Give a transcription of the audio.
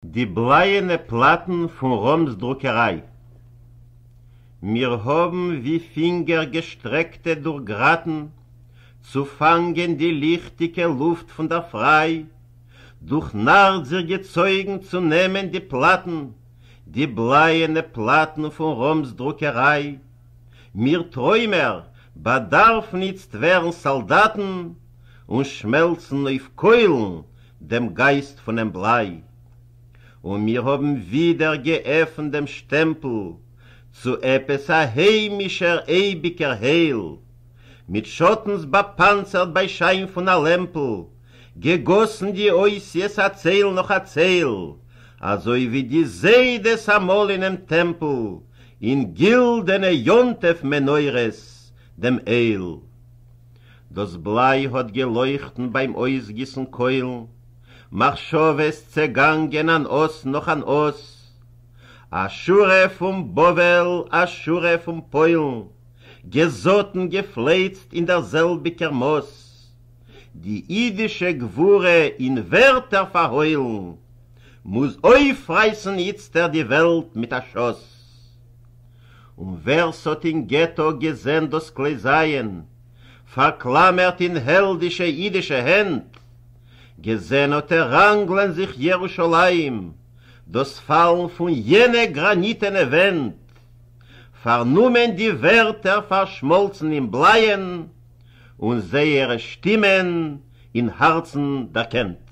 די בלייענע פלאטן פון ראמס דרוקעריי. מיר האבן ווי פינגער געשטרעקטע דורך גראטן, צו פאנגען די ליכטיקע לופט פון דער פריי, דורך נאכט זיך געצויגן צו נעמען די פלאטן, די בלייענע פלאטן פון ראמס דרוקעריי. מיר טרוימער באדארפן איצט ווערן סאלדאטן און שמעלצן אויף קוילן דעם גייסט פונעם בליי. און מיר האבן ווידער געעפנט דעם שטעמפל צו עפעס א היימישער אייביגער הייל, מיט שאטנס באפאנצערט ביי שיין פון א לעמפל, געגאסן די אותיות א צייל נאך א צייל, אזוי ווי די זיידעס אמאל אינעם טעמפל, אין גילדענע יום-טוב מנורות דעם אייל. דאָס בלײַ האָט געלויכטן בײַם אויסגיסן קוילן, מחשבֿות צעגאַנגען אַן אות נאָך אַן אות. אַ שורה פֿון בבֿל, אַ שורה פֿון פּוילן, געזאָטן, געפֿלייצט אין דער זעלביקער מאָס. די ייִדישע גבֿורה אין ווערטער פֿאַרהוילן, מוז אויפֿרײַסן איצטער די וועלט מיט אַ שאָס. און ווער ס'האָט אין געטאָ געזען דאָס קלויז-זייען, פֿאַרקלאַמערט אין העלדישע ייִדישע הענט, געזען האָט ער ראַנגלען זיך ירושלים, דאָס פֿאַלן פֿון יענע גראַניטענע ווענט, פֿאַרנומען די ווערטער פֿאַרשמאָלצן אין בלייען, און זייערע שטימען אין האַרצן דערקענט.